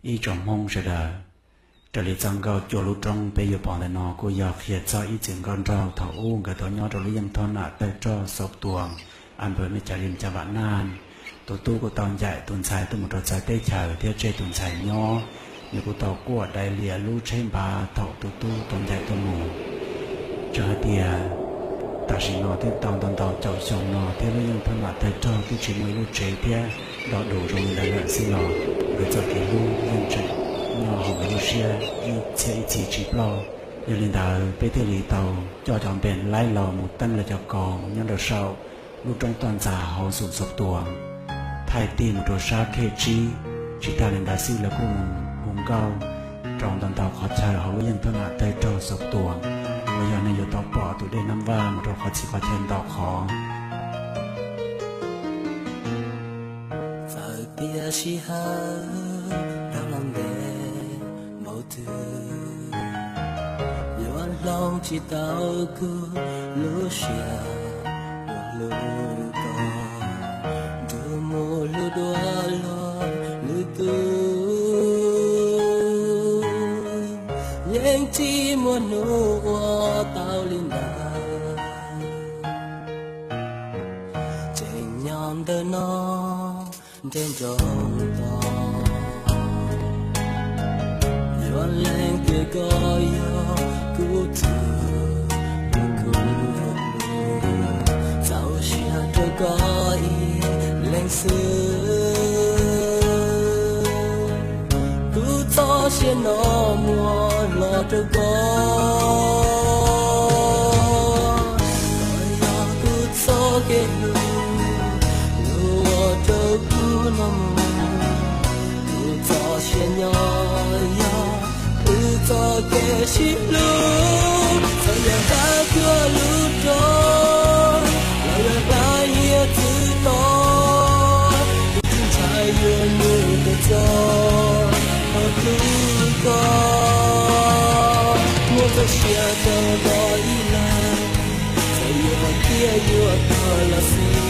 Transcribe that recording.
Ib tsoom Hmoob sawv daws, raws li txoj nkauj Cua Lub Roob peb yuav pom ntawm no kuj yog qhia txog ib txwm nkauj nraug thaum ub nkawd tau nyob rau lub yeej thoj nam tawg rog Xauv Tuam, a npawm me cas li cas Vam Naj. Tus tub kuj tau ncaim tus ntxhais tuaj mus rau txawv teb chaws thiab tseg tus ntxhais nyob, nws kuj tau quaj dai lias lub tsheb npav thaum tus tub tau ncaim tuaj mus. Txawm hais tias tam sim no twb tau ntau ntau caum xyoo no thiab lub yeej thoj nam tawg rog twb tsis muaj ib lub tsev thiab nto dus zoo li ntawd lawm xwb los nkawd txoj kev hlub yeej tseem nyob hauv nkawd lub siab ib txhiab ib txhis tsis ploj. Yog li ntawd peb thiaj li tau coj cov npe laib los mus teeb lawv cov qauv nyob rau saum lub roob toj ntxas hauv xum Xauv Tuam, thaij tig mus rau sab khej tsib. Tsis tag li ntawd xwb lawv kuj mus hu nkauj rau ntau ntau qhov chaw hauv lub yeej thoj nam tawg rog Xauv Tuam, uas yog nej yuav tau pom tus dej Nab Vaj mus rau qhov txhia qhov chaw ntau qhov. Txawm tias sij hawm dab los ntev npaum twg, yuav hloov tsis tau kuv lub siab uas hlub koj, nrug mus hlub dua luag lwm tus. Yeej tsis muaj hnub ua tau li ntawd, tseem nyob ntawm no nrog nrog tos. Yuav lees tias koj yog kuv tus, kuv tus, txaus siab rau koj ib leeg xwb. Kuv txoj sia no muab hlob rau koj, koj yog kuv txoj kev hlub, lub ua rau kuv no mus. Kuv txoj sia nyob yog wb txoj kev sib hlub, txawm yog hlab cuag lub roob los yog hlab hiav txwv to. Kuv tus ntxhais yuav nws tus txoj, tau hlub koj, muab txoj sia rau koj ib leeg, txawm yuav tiaj yuav tuag los xij.